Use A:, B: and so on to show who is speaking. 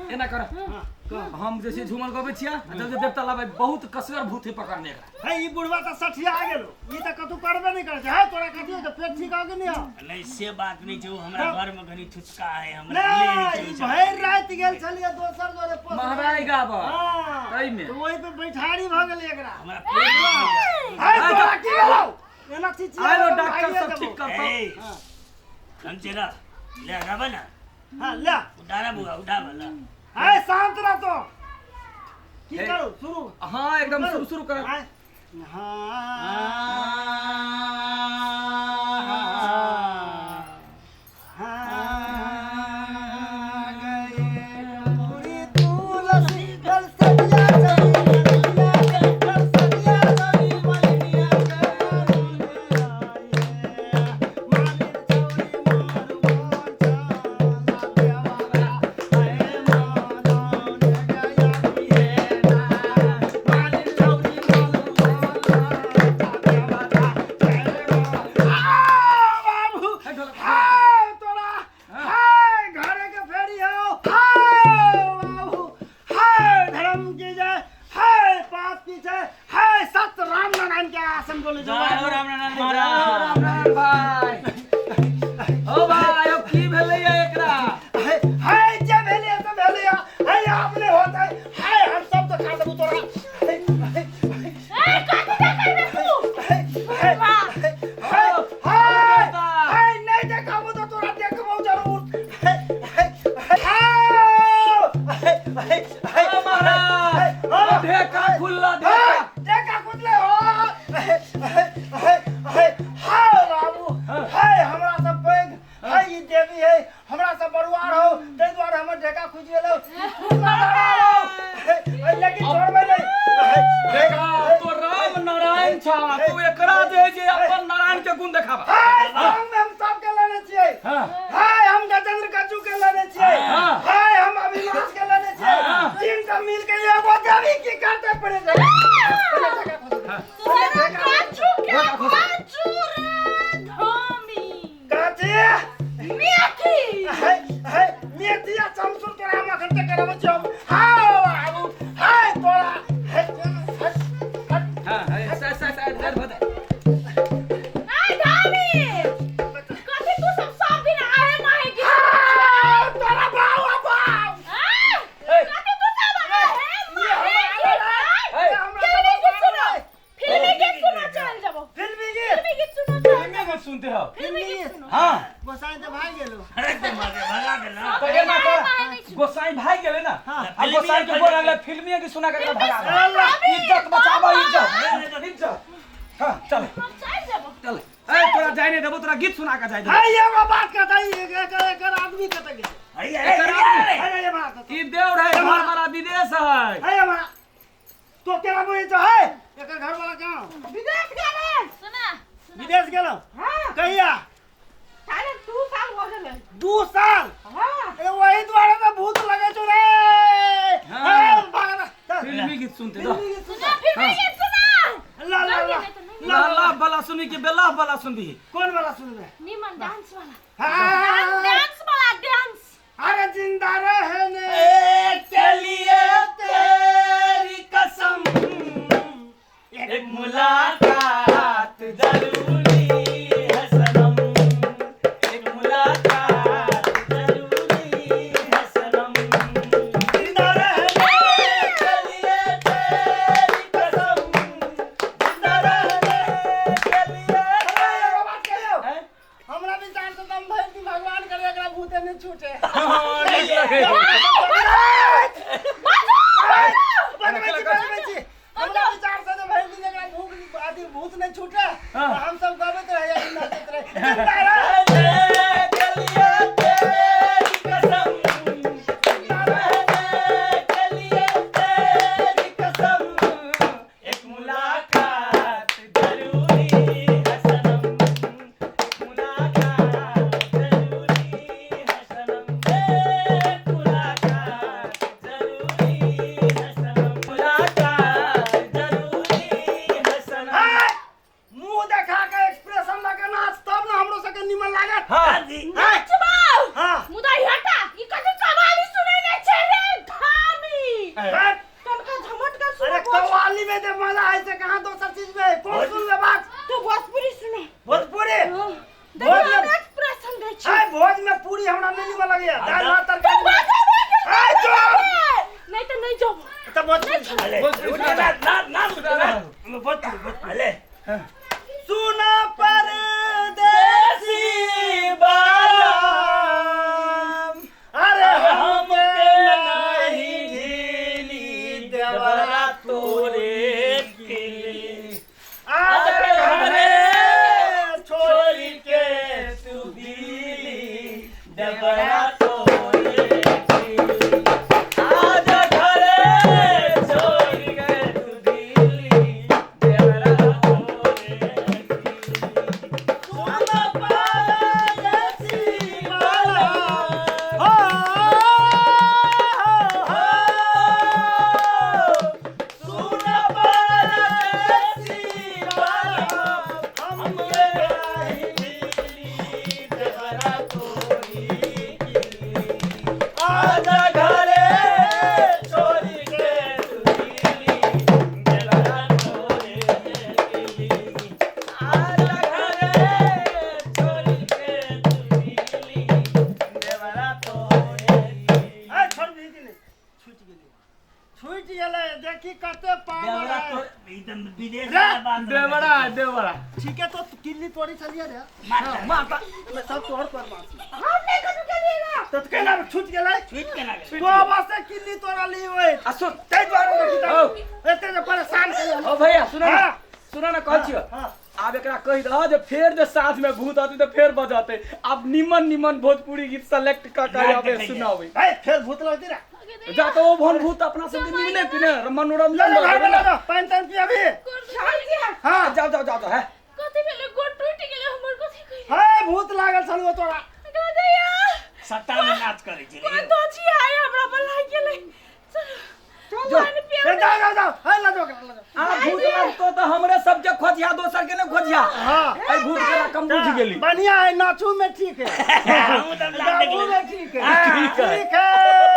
A: एना कर। हम जे छै झूमर गबै छियै आ जब देवता लाबै बहुत कसगर भूत है पकड़ने एकरा।
B: है ई बुढ़वा तऽ सठिया गेलो, ई तऽ कतौ करबे नहि करै छै। है तोरा कथी होइ छौ? पेट ठीक हो कि नहि हो?
C: नहीं से बात नहीं छै, ओ हमरा घर में घनी थुचका है, हमरा
B: नहि
C: ले छै।
B: ई भरि राति गेल छलियै दोसर जोरे पोसबै।
A: महराइ गाबऽ।
B: हाँ,
A: ताहिमे।
B: तऽ ओहि पे बैठारी भऽ गेलै एकरा।
C: हमरा पेट दुखाइया।
B: है तोरा की भेलौ? एना चिचिया
A: आयो
B: लगल,
A: डॉक्टर
B: भागिए
A: सब
B: जेबौ।
A: ठीक करतौ।
C: ए, समझे ना, ले गाबा ना।
B: हाँ ले।
C: उठाना बुआ, उठाबा ला।
B: है शांत रह तो। की
A: हे।
B: करू शुरू?
A: हाँ एकदम शुरू शुरू कर।
B: हाँ हाँ गए पूरी तुलसी गल सरिया चली मलिया के, गल सरिया चली मलिया के, मालिक चौरी मार मोर चला देवारा, है मानव गया बिहेना, मालिक चौरी मार मोर चला देवारा, है आ बाबू, हाय तोरा, हाय घरे के फेरी हो, हाय बाबू, हाय धर्म की जय, हाय पाप की जय, हाय सत राम नारायण के आसन बोले
C: जय हो राम नारायण महाराज।
A: राम राम भाई। ओ भाई, अब की भेलै है एकरा?
B: हाय हाय जे भेलै से भेलै, हाय आपने होता है, हाय हम सब तो खा देबू तोरा। हाय हाय
D: ए कथी देखै रे तू?
B: हाय हाय हाय हाय हाय नहीं देखाबू तो तोरा देखबो जरूर। हाय हाय हाय हाय हाय
A: ओ महाराज, ओ ढेका खुलला ढेका।
B: देखा खुदले हो। हाय हाय हाय हाय बाबू, हाय हमरा सब पैघ हाय ई देवी है, हमरा सब बरुआर हो, ताहि दुआरे हमर ढेका खुजि गेलो, लेकिन छोड़बै नहि।
A: ढेका तो राम नारायण छा, तू एकरा दे जे अपन नारायण के गुण देखाबा।
B: हाय संग में हम सबके लेने छियै।
A: हाँ।
B: हाय हम गजेंद्र गज्जू के लेने छियै।
A: हाँ।
B: हाय हम अविनाश के लेने छियै।
A: हाँ।
B: तीन टा मिल के एगो देवी की करते पड़े छै।
D: तोरा काचू के काचू रे धामी।
B: काची
D: मेथी।
B: हाय हाय मेथी आ चमसुर तोरा हम अखन तक करबै छियौ। हाय बाबू, हाय तोरा, हाय हाय हाय।
A: हाँ, ऐसा ऐसा ऐसा इधर भदे।
D: ए धामी, कथी तू सब सब दिन आहे माहे की?
B: हाय तोरा बाऊ बाऊ।
D: ए कथी तू सब आहे माहे की?
A: ए,
D: फिल्मी गीत सुनो, फिल्मी गीत सुनो, चल जबो।
B: फिल्मी गीत,
D: फिल्मी गीत सुनो चल।
A: फिल्मी गीत सुनते हो?
D: फिल्मी गीत सुनो।
A: हाँ।
B: गोसाई तऽ भागि गेलो।
C: अरे ते मारे भगा देला।
A: तो एना कर, गोसाई भाग गेलै ना, आ गोसाई के गोर लगलै फिल्मी गीत सुना के एकरा भगा दे। इज्जत बचाबा, इज्जत इज्जत। हाँ चल
D: हम चल जबो।
A: चल। ए तोरा जाय नहीं देबो, तोरा गीत सुना के जाय देबो।
B: हाय एगो बात कहता, एकर एकर आदमी कतऽ गेल?
C: अरे अरे अरे
B: हाय ये बात।
A: ई देव रहे घर वाला विदेश है।
B: हाय हमारा तो केना बुझै छौ? है एकर घर वाला कहाँ?
D: विदेश गेलै। सुना।
B: विदेश गेलो?
D: हां।
B: कहिया?
D: साढ़े 2 साल हो गेलै।
B: 2 साल?
D: हां।
B: अरे वही दुआरे में भूत लगे छौ रे।
A: हाँ।
B: हे, भाग ना। चल।
A: फिल्मी गीत सुनते दो।
B: फिल्मी गीत सुन।
D: सुना फिल्मी गीत सुना।
B: ला ला ला
A: ला ला वाला सुनी कि बेला वाला सुनबी?
B: कौन वाला सुनबे?
D: निमन डांस वाला।
B: हाँ।
D: डांस वाला डांस।
B: अरे जिंदा रहने
C: के लिए तेरी कसम, एक मुलाकात जरूरी है सनम, एक मुलाकात जरूरी है सनम, जिंदा रहने के लिए तेरी कसम, जिंदा रहने के लिए।
B: अरे एगो बात कहियौ?
A: हैं?
B: हमरा विचार से दम भरि दिन भगवान करे एकरा भूते नहि छूटे।
A: हाँ, नीक लगे।
B: बनबै छी, बनबै छी। हमरा विचार से जे भरि दिन एकरा भूख अथी भूत नहि छूटे,
A: हाँ।
B: तऽ हम सब गबैत रहियै, नाचैत रहियै। जिंदा रह,
C: रहने के लिए तेरी कसम, जिंदा रहने के लिए तेरी कसम, एक मुलाकात जरूरी है सनम, एक मुलाकात जरूरी है सनम, एक मुलाकात
B: तोर सुन ले बात।
D: तू भोजपुरी सुनो।
B: भोजपुरी।
D: देखियो हम एक्सप्रेशन दै छी।
B: आइ भोज में पूरी हमरा नहीं निमन लगैया, दाल भात
D: तू
B: तरकारी।
D: बाजो बाजो।
B: आइ चुप।
D: नहीं तो नहीं जाबो।
B: तऽ भोजपुरी।
C: अले
A: भोजपुरी
C: ना ना ना ना भोजपुरी भोजपुरी अले।
B: सुन परदेसी बालम, अरे हम नहीं ढीली देवरा
C: तोरे किली,
B: आज घरे छोड़ी के
C: तू दिली देवरा तोरे किली, आज घरे छोड़ के तू दिली देवरा तोरे किली।
B: सुन परदेसी बालम, हो हो, सुन परदेसी बालम, हमके नहीं ढीली देवरा तोरी किली,
C: आज घरे छोड़ के तू दिली देवरा तोरे किली, आज घरे छोड़ के तू दिली देवरा तोरे किली।
B: ए छोड़ दी कि नहीं? छूट गेलै, छूट गेलै। देखी कते पावर
C: देवरा
B: है।
C: तो एकदम विदेश
B: रे,
C: वाला बात।
A: देवरा देवरा।
B: ठीक है, तो किल्ली तोड़ी चलिए रे।
A: माता
B: मैं सब तोड़ पर मार।
D: हम नहीं करू के लिए ना।
B: तो केना छूट गेलै?
C: छूट के ना गेलै।
B: तो बस किल्ली तोड़ली ओए।
A: आ सुन।
B: ताहि दुआरे देखी
A: औ।
B: तऽ एते जे परेशान करै।
A: ओ भैया सुन ना।
B: हाँ।
A: सुन ना, कहै छियो।
B: हाँ।
A: आब एकरा कहि दह जे फेर जे साथ में भूत अतै तऽ फेर बजतै। आब निमन निमन भोजपुरी गीत सेलेक्ट कऽ के
C: नाच
A: आबे
C: देखैये।
A: सुनाबै।
B: ए फेर भूत लगती रे।
A: जा तऽ ओ भन भूत अपना सब के निमने पिने मनोरंजन
B: ले ले घर में
A: लगबै
B: ले
A: ने।
B: जा, पानि तानि पियाबी।
D: शांति है।
B: हाँ।
A: जाओ जाओ जाओ जाओ है।
D: कथी भेलै? गोड़ टूटि गेलै हमर। कथी कहियै?
B: हे भूत लागल छल ओ तोरा।
D: दादैया।
C: सत्ता में नाच करै छलै।
D: कोन दोची आय हमरा पर लागि गेलै। चलो
A: जो।
D: पानि
B: ए
D: पियाबी।
B: जाओ जाओ जाओ, हे ल जाओ ओकरा, ल जाओ।
A: आ भूत लगतो तऽ हमरे सबके खोजिया, दोसर के नहि खोजिया।
B: हाँ।
A: एहि भूत के रकम बुझि गेली।
B: बढ़िया है, नाचू में ठीक है,
C: हमहूँ तऽ लाज
B: गाबू
C: देखले।
B: में ठीक है।
A: ठीक है।
B: ठीक है।